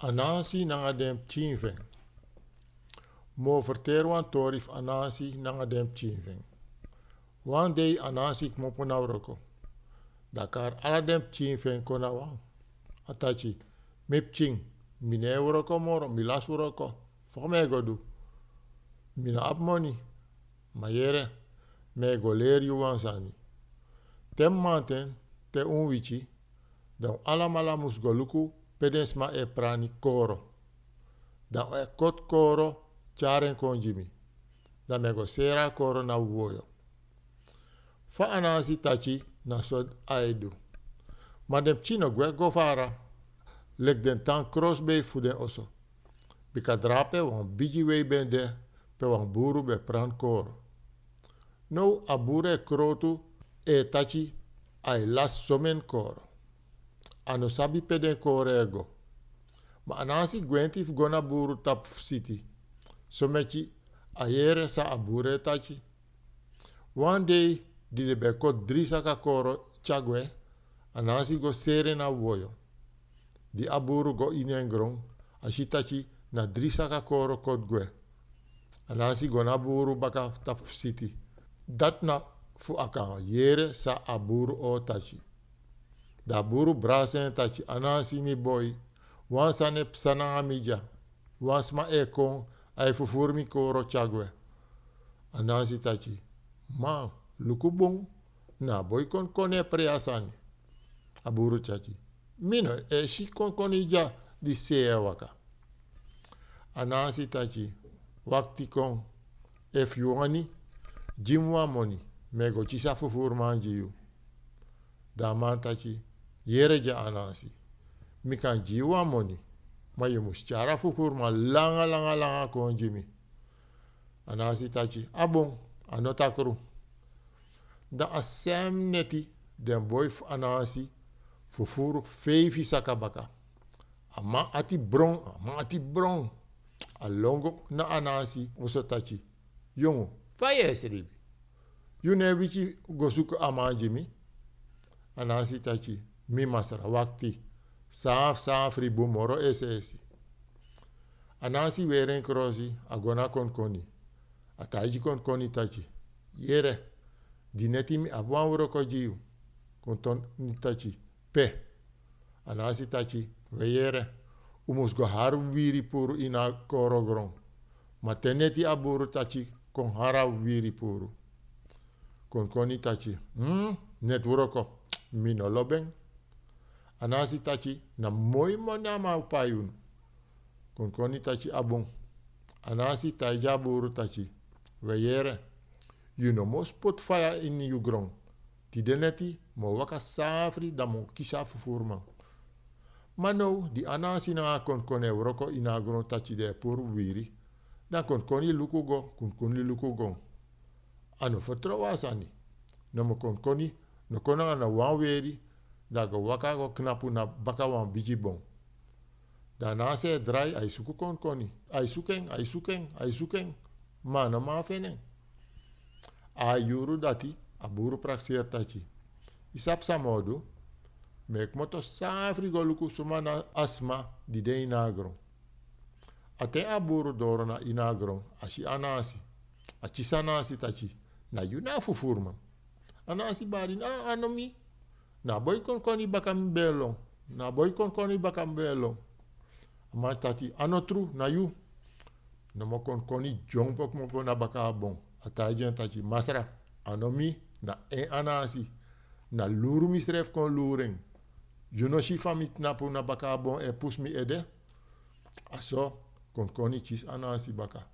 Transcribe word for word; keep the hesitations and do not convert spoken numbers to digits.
Anansi nanga den pikin fu en. Mi o ferteri wan tori fu Anansi nanga den pikin fu en. Wan dei Anansi kmopo na wroko. Dan a kari ala den pikin fu en kon na wan. A taki: "Mi pikin, mi no e wroko moro, mi lasi wroko. Fa mi e go du? Mi no abi moni. Ma yere, mi e go leri yu wan sani. Te mamanten, te un wiki, dan un alamala mus go luku pe den sma e prani koro. Dan un e koti koro tyari en kon gi mi. Dan mi e go seri a koro na wowoyo." Fa Anansi taki, na so a e du. Ma den pikin no gwe go fara, leki den tan krosbei fu den oso. Bika drape wan bigi wei ben de, pe wan buru ben prani koro. Now a buru e krotu, e taki a e lasi someni koro. A no sabi pe den koro e go. Ma Anansi gwenti fu go na buru tapu fu siti, someki a yere san a buru e taki. Wan dei di den ben koti dri saka koro tyari gwe, Anansi go seri en na wowoyo. Di a buru go ini en gron, a si taki na dri saka koro koti gwe. Anansi go na buru baka tapu fu siti. Dati na fu a kan yere san a buru o taki. Dan a buru brasi en taki: "Anansi, mi boi, wan sani e psa nanga mi dya. Wan sma e kon, a e fufuru mi koro tyari gwe." Anansi taki: "Ma luku bun, na a boi konkoni e prei a sani." A buru taki: "Mi no e si konkoni dya di sei e waka." Anansi taki: "Wakti kon, efu yu wani, gi mi wan moni, mi e go kisi a fufuruman gi yu." Dan a man taki: "Yere dya Anansi, mi kan gi yu wan moni, ma yu mus tyari a fufuruman langa langa langa kon gi mi." Anansi taki: "A bun, a no takru." Dan a sem neti den boi fu Anansi fufuru feifi saka baka. A man ati bron, a man ati bron. A lon go na Anansi oso taki: "Yongu, fa yu e sribi? Yu no e wiki go suku a man gi mi?" Anansi taki: "Mi masra, wakti. Safri safri bun moro esi esi." Anansi weri en krosi, a go na Konkoni. A taigi Konkoni taki: "Yere, di neti mi abi wan wroko gi yu." Konkoni taki: "Pe?" Anansi taki: "We yere, un mus go hari wiwiri puru ini a koro gron. Ma te neti a buru taki kon hari a wiwiri puru." Konkoni taki: "Hmm, neti wroko, mi no lobi en." Anansi taki: "Na moi moni a man o pai unu." Konkoni taki: "A bun." Anansi taigi a buru taki: "We yere, yu no mus poti faya ini yu gron. Tide neti mi o waka safri, dan mi o kisi a fufuruman." Ma now di Anansi nanga Konkoni e wroko ini a gron taki den e puru wiwiri, dan Konkoni luku go, Konkoni luku go. A no fertrow a sani. Nomo Konkoni no kon nanga na wan weri, dan a go waka go knapu na baka wan bigi bon. Dan Anansi e drai, ai suku Konkoni. Ai suku en, ai suku en, ai suku en. Ma a no man feni en. A yuru dati, a buru prakseri taki: "Yu sabi san mi o du? Mi e kmoto safri go luku suma na a sma di de ini a gron." A ten a buru doro na ini a gron, a si Anansi. A kisi Anansi taki: "Na yu na a fufuruman?" Anansi bari: "Na, a no mi. Na a boi Konkoni baka mi ben e lon. Na a boi Konkoni baka mi ben e lon." A man taki: "A no tru, na yu." Nomo Konkoni dyompo kmopo na baka a bon. A taigi en taki: "Masra, a no mi, na en Anansi. Na luru misrefi kon luru en. Yu no si fa mi tnapu na baka a bon e pusu mi ede?" A so Konkoni kisi Anansi baka.